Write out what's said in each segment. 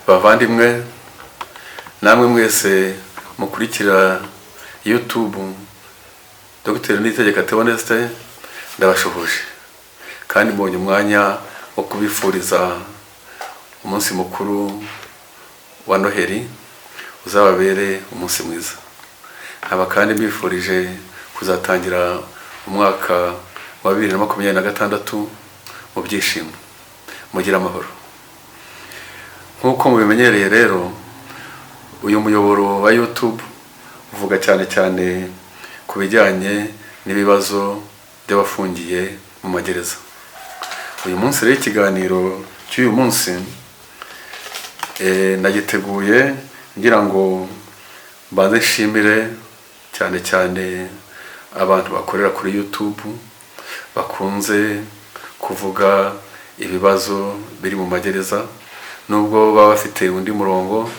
Bavandimwe, namwe mwese mukurikira YouTube Dr Niyitegeka Theoneste, ndabashuhuje kandi mbonye umwanya wo kubifuriza umunsi mukuru wa Noheli, uzababere umunsi mwiza. Nkaba kandi mbifurije kuzatangira umwaka wa 2026 mu byishimo, mugire amahoro. Nk'uko mubimenyereye rero, uyu muyoboro wa YouTube uvuga cyane cyane ku bijyanye n'ibibazo by'abafungiye mu magereza. Uyu munsi rero, ikiganiro cy'uyu munsi nagiteguye ngira ngo mbanze nshimire cyane cyane abantu bakorera kuri YouTube bakunze kuvuga ibibazo biri mu magereza, nubwo baba bafite undi murongo,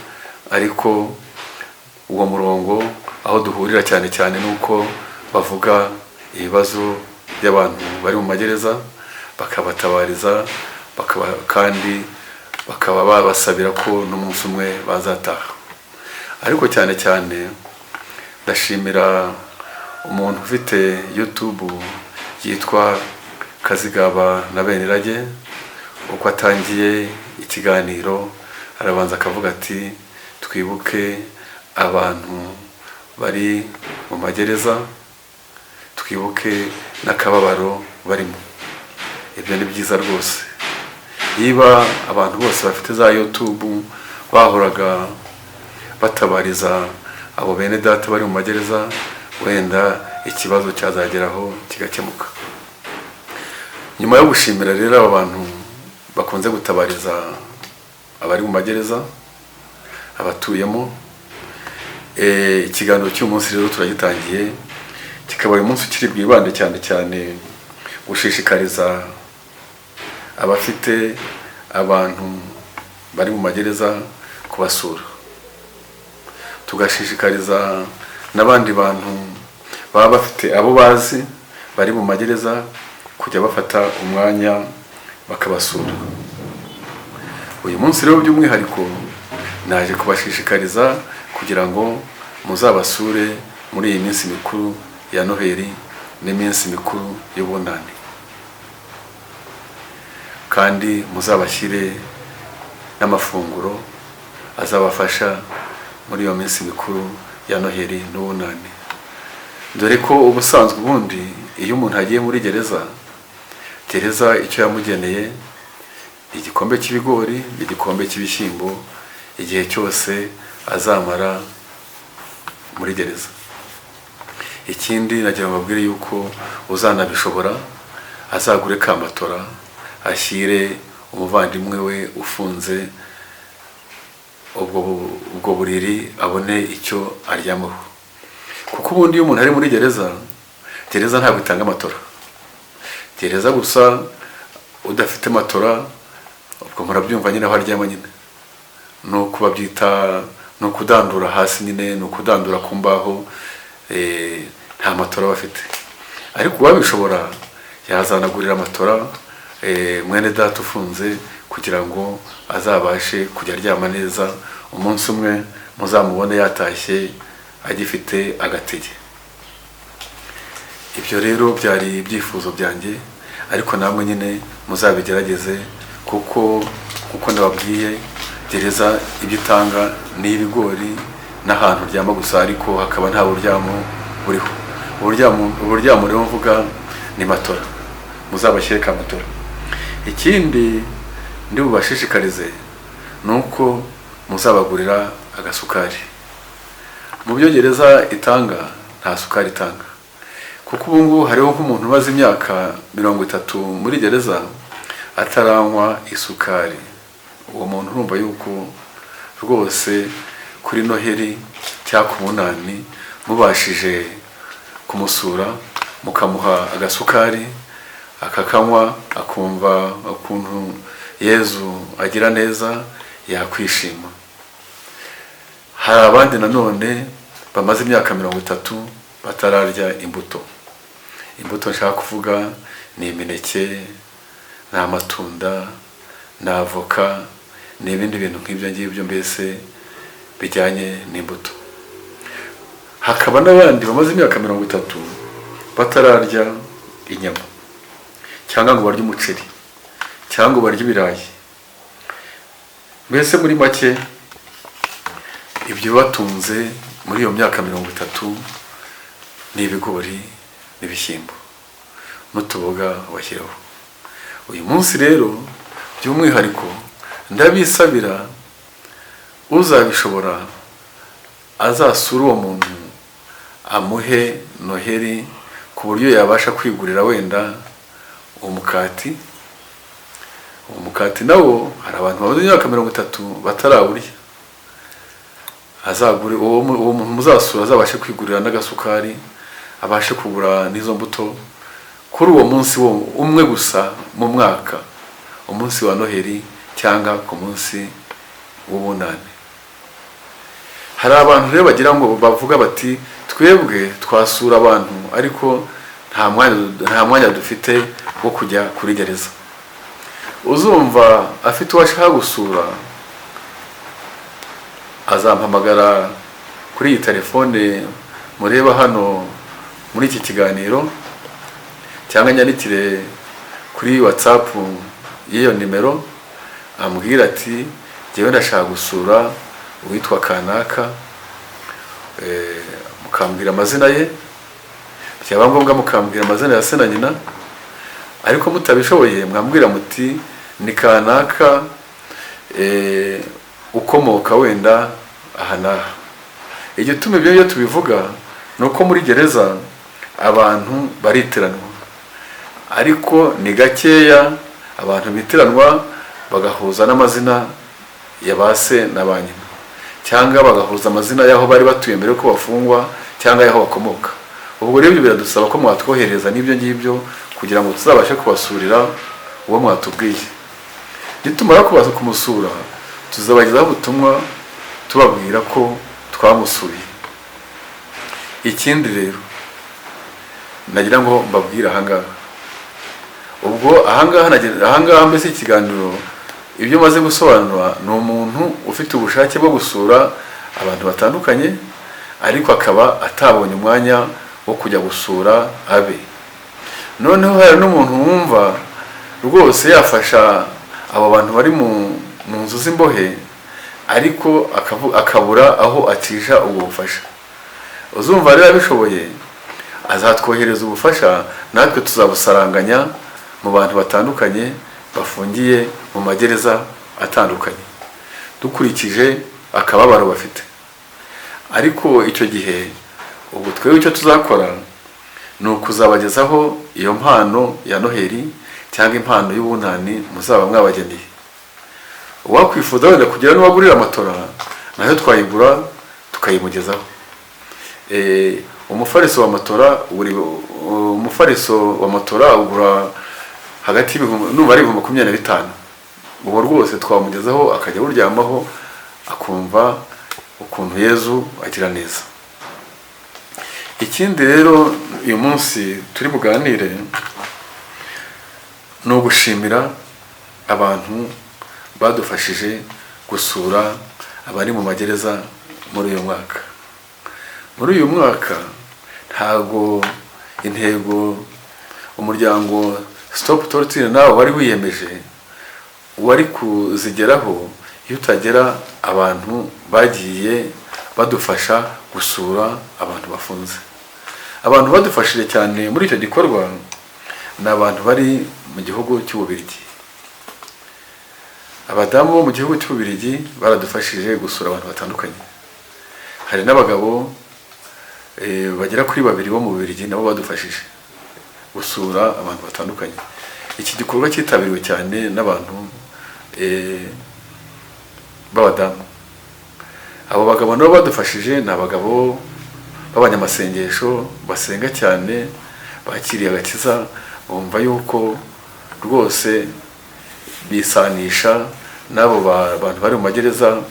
ariko uwo murongo aho duhurira cyane cyane ni uko bavuga ibibazo by'abantu bari mu magereza, bakabatabariza, bakaba kandi bakaba babasabira ko n'umunsi umwe bazataha. Ariko cyane cyane ndashimira umuntu ufite YouTube yitwa Kazigaba na Benirage. Uko atangiye ikiganiro arabanza akavuga ati: "Twibuke abantu bari mu magereza, twibuke n'akababaro barimo." Ibyo ni byiza rwose. Niba abantu bose bafite za YouTube bahoraga batabariza abo bene data bari mu magereza, wenda ikibazo cyazageraho kigakemuka. Nyuma yo gushimira rero aba bantu bakunze gutabariza abari mu magereza, abatuyemo, ikiganiro cy'uyu munsi rero turagitangiye, kikaba uyu munsi ukiri bwibande cyane cyane gushishikariza abafite abantu bari mu magereza kubasura, tugashishikariza n'abandi bantu baba bafite abo bazi bari mu magereza kujya bafata umwanya bakabasura. Uyu munsi rero by'umwihariko naje kubashishikariza kugira ngo muzabasure muri iyi minsi mikuru ya Noheli n'iminsi mikuru y'Ubunani, kandi muzabashyire n'amafunguro azabafasha muri iyo minsi mikuru ya Noheli n'Ubunani, dore ko ubusanzwe ubundi iyo umuntu agiye muri gereza, gereza icyo yamugeneye ni igikombe cy'ibigori n'igikombe cy'ibishyimbo igihe cyose azamara muri gereza. Ikindi nagira ngo mbabwire yuko uzanabishobora azagure kamatora, ashyire umuvandimwe we ufunze ubwo buriri, abone icyo aryamaho, kuko ubundi iyo umuntu ari muri gereza, gereza ntabwo itanga amatora. Gereza gusa udafite matora, ubwo murabyumva nyine, aho aryama nyine ni uko babyita, ni ukudandura hasi nyine, ni ukudandura ku mbaho, nta matora bafite. Ariko uwabishobora yazanagurira amatora mwene data ufunze kugira ngo azabashe kujya aryama neza, umunsi umwe muzamubone yatashye agifite agatege. Ibyo rero byari ibyifuzo byanjye, ariko namwe nyine muzabigerageze, kuko nkuko nababwiye, gereza ibyo itanga ni ibigori n'ahantu uryama gusa, ariko hakaba nta buryamo buriho. Uburyamo rero mvuga ni matora, muzabashyire ka matora. Ikindi ndi bubashishikarize ni uko muzabagurira agasukari. Mu byo gereza itanga nta sukari itanga, kuko ubu ngubu hariho nk'umuntu umaze imyaka 30 muri gereza ataranywa isukari. Uwo muntu urumva yuko rwose kuri Noheli cyangwa ku Munani mubashije kumusura mukamuha agasukari akakanywa, akumva ukuntu Yezu agira neza, yakwishima. Hari abandi nanone bamaze imyaka 30 batararya imbuto. Imbuto nshaka kuvuga ni imineke, ni amatunda, ni avoka. n'ibindi bintu nk'ibyo ngibyo, mbese bijyanye n'imbuto. Hakaba n'abandi bamaze imyaka 30 batararya inyama, cyangwa ngo barye umuceri, cyangwa ngo barye ibirayi. Mbese muri make ibyo batunze muri iyo myaka 30 ni ibigori n'ibishyimbo n'utuboga bashyiraho. Uyu munsi rero by'umwihariko ndabisabira, uzabishobora azasure uwo muntu, amuhe Noheli ku buryo yabasha kwigurira wenda umukati. Uwo mukati nawo hari abantu bamaze imyaka 30 batarawurya. Azagure uwo muntu muzasura azabashe kwigurira n'agasukari, abashe kugura n'izo mbuto kuri uwo munsi wo umwe gusa mu mwaka, umunsi wa Noheli cyangwa ku munsi w'ubunani. Hari abantu rero bagira ngo bavuga bati twebwe twasura abantu ariko nta mwanya dufite wo kujya kuri gereza. Uzumva afite uwo ashaka gusura azampamagara kuri iyi telefone mureba hano muri iki kiganiro, cyangwa nyandikire kuri WhatsApp y'iyo nimero, ambwira ati njyewe ndashaka gusura uwitwa kanaka, mukambwira amazina ye, byaba ngombwa mukambwira amazina ya se na nyina, ariko mutabishoboye mwambwira muti ni kanaka ukomoka wenda aha n'aha. Igituma ibyo iyo tubivuga ni uko muri gereza abantu baritiranwa, ariko ni gakeya abantu bitiranwa bagahuza n'amazina ya ba se na ba nyina, cyangwa bagahuza amazina y'aho bari batuye mbere yuko bafungwa, cyangwa y'aho bakomoka. Ubwo rero ibyo biradusaba ko mwatwohereza n'ibyo ngibyo kugira ngo tuzabashe kubasurira uwo mwatubwiye. Nitumara kubaza kumusura, tuzabagezaho ubutumwa tubabwira ko twamusuye. Ikindi rero nagira ngo mbabwire ahangaha, ubwo ahangaha mbese ikiganiro ibyo maze gusobanura ni umuntu ufite ubushake bwo gusura abantu batandukanye, ariko akaba atabonye umwanya wo kujya gusura abe. Noneho hari n'umuntu wumva rwose yafasha abo bantu bari mu nzu z'imbohe, ariko akabura aho acisha ubwo bufasha. Uzumva rero abishoboye azatwohereza ubufasha, natwe tuzabusaranganya mu bantu batandukanye bafungiye mu magereza atandukanye, dukurikije akababaro bafite. Ariko icyo gihe ubu twebwe icyo tuzakora ni ukuzabagezaho iyo mpano ya Noheli cyangwa impano y'ubunani muzaba mwabageneye. Uwakwifuza wenda kugira n'uwagurira amatora, nayo twayigura tukayimugezaho. Umufariso wa matora umufariso wa matora ugura hagati y'ibihumbi, numva ari 25,000. Ubu rwose twamugezaho akajya awuryamaho akumva ukuntu Yezu agira neza. Ikindi rero uyu munsi turi buganire ni ugushimira abantu badufashije gusura abari mu magereza muri uyu mwaka. Muri uyu mwaka ntago intego umuryango Stop Torture nawe wari wiyemeje wari kuzigeraho iyo utagera abantu bagiye badufasha gusura abantu bafunze. Abantu badufashije cyane muri icyo gikorwa ni abantu bari mu gihugu cy'Ububiligi. Abadamu bo mu gihugu cy'Ububiligi baradufashije gusura abantu batandukanye. Hari n'abagabo bagera kuri babiri bo mu Bubiligi nabo badufashije gusura abantu batandukanye. Iki gikorwa cyitabiriwe cyane n'abantu b'abadamu. Abo bagabo nabo badufashije ni abagabo b'abanyamasengesho basenga cyane, bakiriye agakiza, bumva yuko rwose bisanisha n'abo bantu bari mu magereza.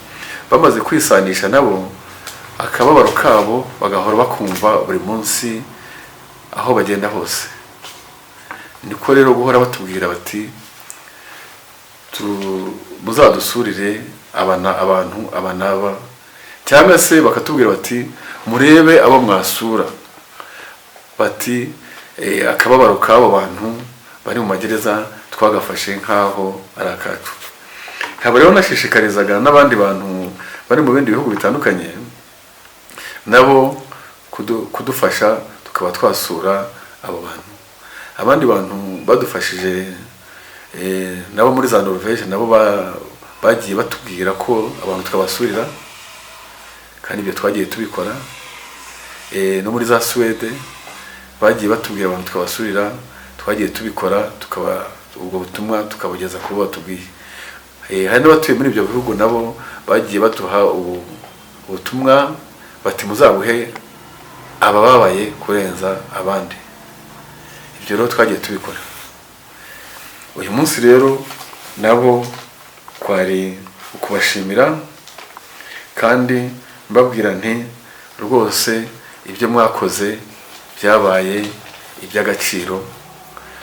Bamaze kwisanisha nabo, akababaro kabo bagahora bakumva buri munsi aho bagenda hose. Niko rero guhora batubwira bati Muzadusurire abantu aba n'aba, cyangwa se bakatubwira bati murebe abo mwasura, bati akababaro k'abo bantu bari mu magereza twagafashe nk'aho ari akacu. Nkaba rero nashishikarizaga n'abandi bantu bari mu bindi bihugu bitandukanye nabo kudufasha tukaba twasura abo bantu. Abandi bantu badufashije, nabo muri za Norvège, nabo bagiye batubwira ko abantu twabasurira, kandi ibyo twagiye tubikora. No muri za Suwede bagiye batubwira abantu twabasurira, twagiye tubikora, tukaba ubwo butumwa tukabugeza ku bo batubwiye. Hari n'abatuye muri ibyo bihugu nabo bagiye baduha ubutumwa bati muzabuhe abababaye kurenza abandi. Ibyo rero twagiye tubikora. Uyu munsi rero nabo kwari ukubashimira, kandi mbabwira nti rwose ibyo mwakoze byabaye iby'agaciro.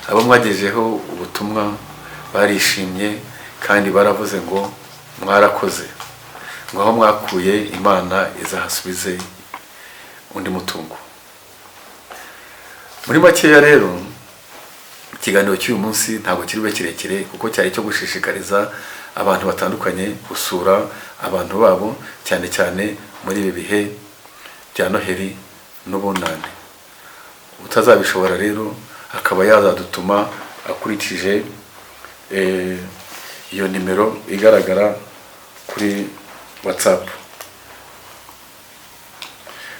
Abo mwagejeho ubutumwa barishimye kandi baravuze ngo mwarakoze, ngo aho mwakuye Imana izahasubize undi mutungo. Muri makeya rero, ikiganiro cy'uyu munsi ntabwo kiri bube kirekire, kuko cyari icyo gushishikariza abantu batandukanye gusura abantu babo, cyane cyane muri ibi bihe bya Noheli n'Ubunani. Utazabishobora rero akaba yazadutuma akurikije iyo nimero igaragara kuri WhatsApp.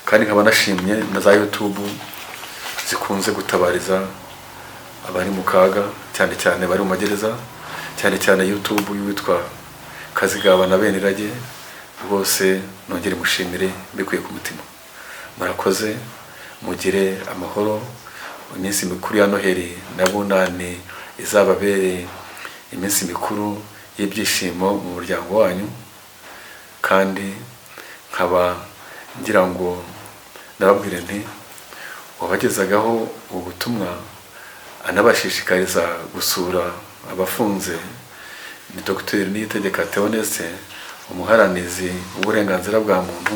Kandi nkaba nashimye na za YouTube zikunze gutabariza abari mu kaga, cyane cyane bari mu magereza, cyane cyane YouTube y'uwitwa Kazigaba na Benirage. Rwose nongere mushimire mbikuye ku mutima. Murakoze, mugire amahoro. Iminsi mikuru ya Noheli na Bunani izababere iminsi mikuru y'ibyishimo mu muryango wanyu. Kandi nkaba ngira ngo ndababwire nti wabagezagaho ubutumwa anabashishikariza gusura abafunze ni Dr Niyitegeka Theoneste, umuharanizi w'uburenganzira bwa muntu.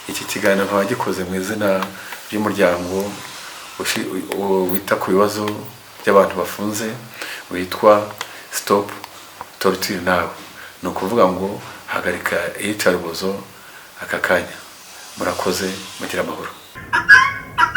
Iki kiganiro nkaba gikoze mu izina ry'umuryango wita ku bibazo by'abantu bafunze witwa Stop Torture Now, ni ukuvuga ngo hagarika iyicarubozo aka kanya. Murakoze, mugire amahoro.